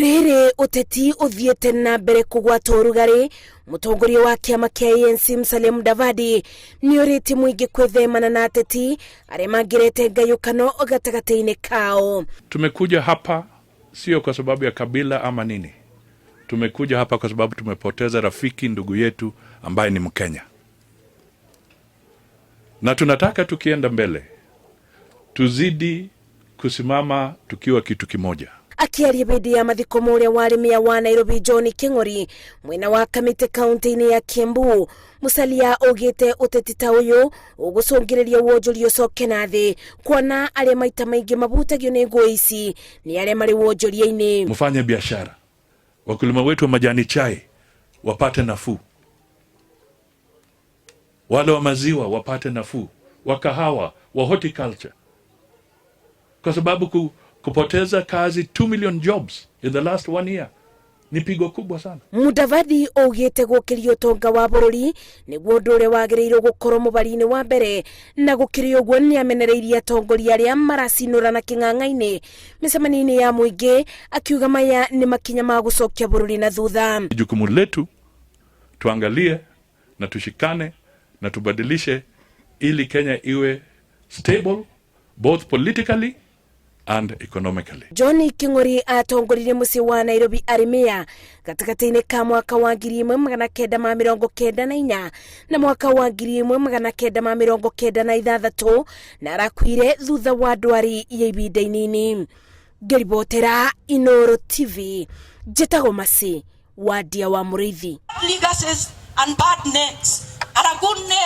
Rĩrĩ ũteti ũthiĩte na mbere kũgwata ũrugarĩ, mũtongoria wa kĩama kĩa ANC Musalia Mudavadi nĩ orĩtie mũingĩ kwĩthemana na ateti arĩa mangĩrete ngayũkano gatagatĩ-inĩ kao. Tumekuja hapa sio kwa sababu ya kabila ama nini. Tumekuja hapa kwa sababu tumepoteza rafiki, ndugu yetu ambaye ni Mkenya, na tunataka tukienda mbele tuzidi kusimama tukiwa kitu kimoja. Akĩaria hĩndĩ ya mathiko ma ũrĩa warĩ meya wa Nairobi John King'ori mwena wa Kamiti kaunti-inĩ ya Kiambu, Musalia augĩte ũteti ta ũyũ ũgũcũngĩrĩria wonjoria ũcoke na thĩ, kuona arĩa maita maingĩ mabutagio nĩ ngũĩ ici nĩ arĩa marĩ wonjoria-inĩ. Mfanye biashara, wakulima wetu wa majani chai wapate nafuu, wale wa maziwa wapate nafuu, wa kahawa, wa horticulture, kwa sababu kupoteza kazi 2 million jobs in the last one year ni pigo kubwa sana. Mudavadi augĩte gũkĩria ũtonga wa bũrũri nĩguo ũndũ ũrĩa wagĩrĩirwo gũkorwo mũbari-inĩ wa mbere, na gũkĩrĩ ũguo nĩ amenereirie atongoria arĩa maracinũrana kĩng'ang'a-inĩ mĩcemanio-inĩ ya mũingĩ, akiuga maya nĩ makinya ma gũcokia bũrũri na thutha. Jukumu letu tuangalie na tushikane na tubadilishe ili Kenya iwe stable both politically and economically. John King'ori atongoririe mũciĩ wa Nairobi arĩ meya gatagatĩ-inĩ ka mwaka wa 1994 na mwaka wa 1996, na arakuire thutha wa ndwari ya ibinda inini. Ngĩribotera Inoro TV, njĩtagwo Masi Wadia wa Mũrĩithi. Legacies and bad names and a good name.